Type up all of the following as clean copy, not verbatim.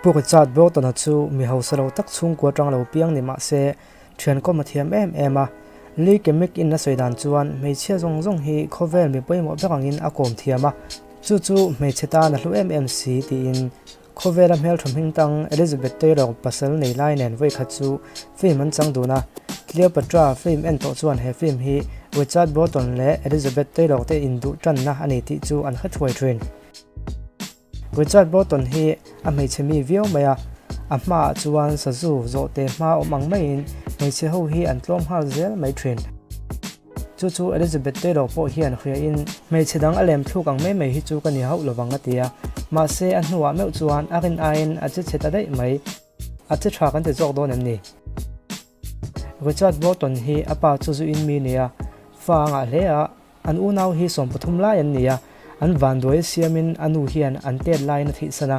Pu Richard Burton-a chu mi hausa lo tak chhungkua atang lo piang ni mah se, thiankawm a thiam em em a. Lee Kemmick in a sawi dan chuan hmeichhia zawng zawng hi khawvel mi pawimawh ber angin a kawm thiam a, chu chu hmeichhe tan a hlu em em si tiin khawvela hmeltha hming tang Elizabeth Taylor pasal nei lai nen vawikhat chu film an chang dun a. Cleopatra film en tawh chuan he film hi Richard Burton leh Elizabeth Taylor te induh tanna a ni tih chu an hre thuai thin. Richard Burton hi a hmeichhe mi viau mai a, a hmaah chuan sazu zawhte hma awm ang maiin hmeichhe ho hi an tlawm nghal zel mai thin. Chu chu Elizabeth Taylor pawh hian hriain hmeichhe dang a lem thluk ang mai mai hi chu ka ni hauh lovang a ti a, mahse a hnuah meuh chuan a rin aiin a che chhe ta daih mai. A che tha kan ti zawk dawn em ni? Richard Burton hi a pa chu zuin mi nia, fa a ngah hle a, An unau hi 13 lai an ni a, an vanduai siamin a nu hian an tet laiin a thihsan a,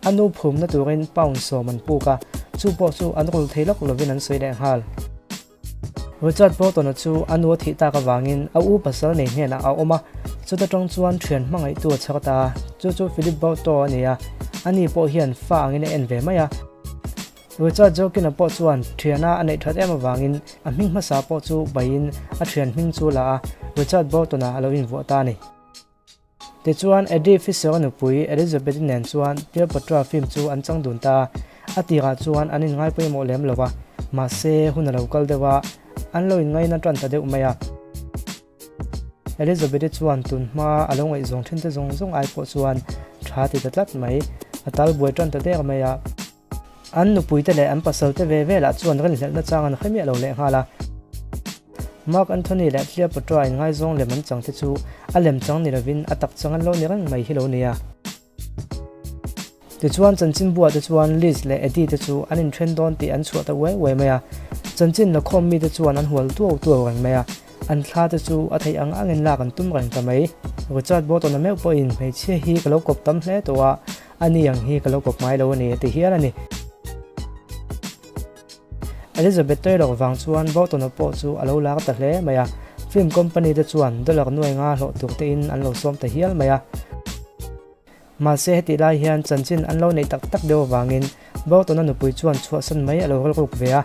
a nu phumna turin pound 10 an puk a, chu pawh chu an rul thei lawk lovin an sawi leh nghal. Richard Burton-a chu a nu a thih tak avangin a u pasal nei hnenah a awm a, chuta tang chuan thian hmangaihtu a chhak ta a, chu chu Philip Bauto a ni a, ani pawh hian fa angin a en ve mai a. Richard Jorkin-a pawh chuan thiana a neih that em avangin a hming hmasa pawh chu baiin a thian hming chu la a, Richard Burton-a a lo invuah ta a ni. Tichuan, Eddie Fisher-a nupui Elizabeth-i nen chuan Cleopatra film chu an chang dun ta a, a tirah chuan an inngai pawimawh lem lo va, mahse hun a lo kal deuh a, an lo inngaina tan ta deuh mai a. Elizabeth-i chuan tun hma a lo ngaihzawng thinte zawng zawng ai pawh chuan tha ti ta tlat mai, a tal buai tan ta der mai a. An nupuite leh an pasalte ve velah chuan rinhlelhna chang an hre miah lo lehnghal a. Mark Anthony leh Cleopatra inngaizawng lem an changte chu a lem chang ni lovin a tak chang an lo ni reng mai hi lo nia. Tichuan chanchinbuah te chuan Liz leh Eddie te chu an inthen dawn tih an chhuah ta uai uai mai a. Chanchin lakhawm mite chuan an hual tuau tuau reng mai a. An thla te chu a theih ang angin lak an tum reng ta mai. Richard Burton-a meuh pawhin hmeichhia hi ka lo kawp tam hle tawh a, A ni ang hi ka lo kawp ngai lo a ni a ti hial a ni. Elizabeth Taylor vang chuan Burton-a pawh chu a lo lar ta hle mai a, film company te chuan dollar nuai nga hlawh tur tein an lo sawm ta hial mai a. Mahse hetih lai hian chanchin an lo neih tak tak deuh avangin Burton-a nupui chuan chhuahsan mai a lo rilruk ve a.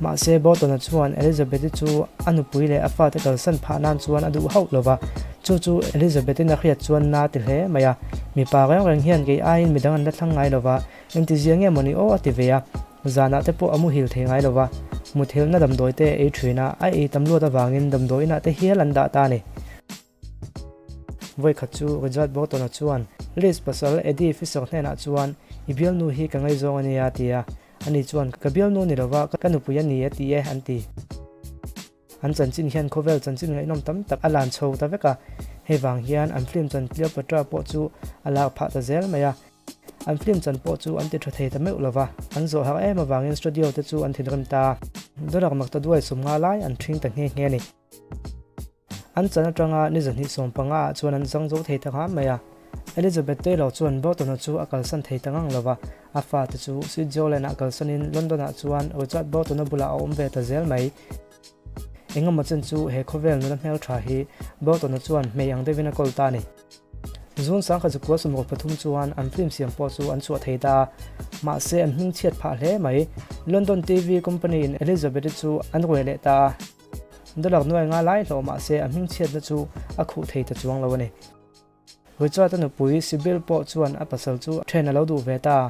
Mahse Burton-a chuan Elizabeth-i chu a nupui leh a fate kalsan phah nan chuan a duh hauh lo va, chu chu Elizabeth-in a hriat chuan na ti hle mai a. Mipa reng reng hian kei aiin midang an la thlang ngai lo va, engtizia nge mawni aw a ti ve a. Zanah te pawh a muhil thei ngai lo va, muthilhna damdawi te a ei thin a, a ei tam luat avangin damdawiinah te hial an dah ta a ni. Vawikhat chu Richard Burton-a chuan Liz pasal Eddie Fisher hnenah chuan, I bialnu hi ka ngaizawng a nia, a ti a. Ani chuan, Ka bialnu ni lova, ka nupui a ni a ti e, an ti. An chanchin hian khawvel chanchin ngaihnawm tam tak a lan chho ta vek a, hei vang hian an film chan Cleopatra pawh chu a lak phah ta zel mai a. An film chan pawh chu an ti tha thei ta meuh lova, an zawh harh em avangin studio te chu an thinrim ta. Dollar makta duai 50 lai an ṭhing ta nghe nghe a ni. An chan atanga ni 215 ah chuan an zang zo thei ta nghah mai a. Elizabeth Taylor chuan Burton-a chu a kalsan thei ta ngang lo va, a fate chu Switzerland-ah kalsanin London-ah chuan Richard Burton-a bulah a awm ve ta zel mai. Engemaw chen chu he khawvel nula hmeltha hi Burton-a chuan hmei ang deuhin a kawl ta a ni. June 1963 chuan an film siam pawh chu an chhuah thei ta a, mahse an hmingchhiat phah hle mai. London TV company-in Elizabeth-i chu an ruai leh ta a. Dollar nuai nga lai hlawh mah se a hmingchhiatna chu a khuh thei ta chuang lo a ni. Richard-a nupui Sybil pawh chuan a pasal chu then a lo duh ve ta.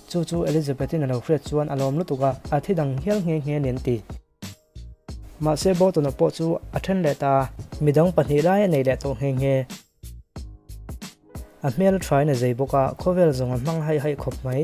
Chu chu Elizabeth-in a lo hriat chuan a lawm lutuk a, a thi dang hial nghe nghe a ni an ti. Mahse Bolton-a pawh chu a then leh ta a, midang pahnih lai a nei leh tawh nghe nghe. A hmel a thain a zei bawk a, khawvel zawng a hmang haih haih khawp mai.